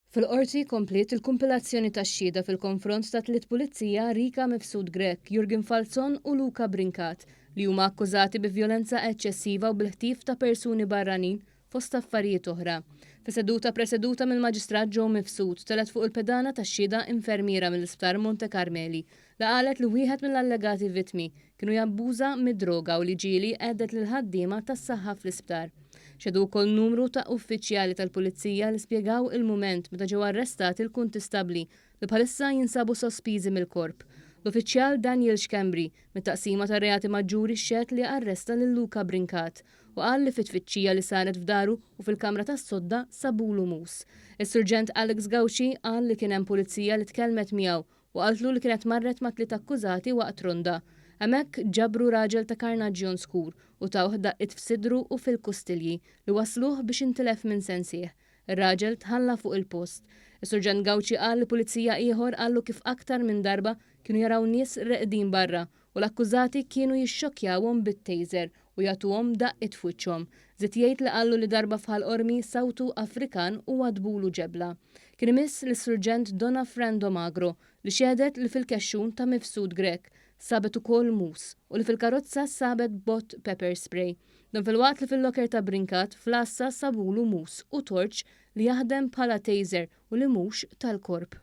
Fil-Qorti kompliet il-kumpilazzjoni tax-xhieda fil-konfront ta' tliet pulizija Rika Mifsud Grech, Jurgen Falzon u Luca Brincat li huma akkużati bi vjolenza eċċessiva u bil-ħtif ta' persuni barranin fost affarijiet oħra. Fis-seduta preseduta mill-Maġistrat Joe Mifsud telgħet fuq il-pedana tax-xhieda infermiera mill-Isptar Monte Carmeli li qalet li wieħed mill-allegati vittmi kienu jabbuża mid-droga u li ġieli għeddet lill-ħaddiema tas-saħħa fl-isptar. Xehdu wkoll numru ta' uffiċjali tal-Pulizija li spjegaw il-mument meta ġew arrestati l-kuntistabbli li bħalissa jinsabu sospiżi mill-Korp. L-uffiċjal Daniel Schembri, mit-Taqsima tar-Reati Maġġuri xehed li arresta lil Luca Brincat u qal li fit-tfittxija li saret f'daru u fil-kamra tas-sodda sabulu mus. Is-Surġent Alex Gauci qal li kien hemm pulizija li tkellmet miegħu u qaltlu li kienet marret ma' tliet akkużati waqt ronda. Hemmhekk ġabru raġel ta' karnaġġjon skur u tawh daqqiet f'sidru u fil-kustilji li wassluh biex intilef minn sensih. Ir-raġel tħalla fuq il-post. Is-Surġent Gauci qal li pulizija ieħor qallu kif aktar minn darba kienu jaraw nies reqdin barra u l-akkużati kienu jixxokkjawhom bit-taser u jagħtuhom daqqiet f'wiċċhom. Żied jgħid li qallu li darba f'Ħal Qormi sawtu Afrikan u għadbulu ġebla. Kien imiss lis-Surġent Donna Fran Domagro li xehdet li fil-kexxun ta' Mifsud Grech sabet ukoll mus u li fil-karozza sabet bott pepper spray. Dan filwaqt li fil-locker ta' Brincat fl-għassa sabulu mus u torċ li jaħdem bħala taser u li mhux tal-Korp.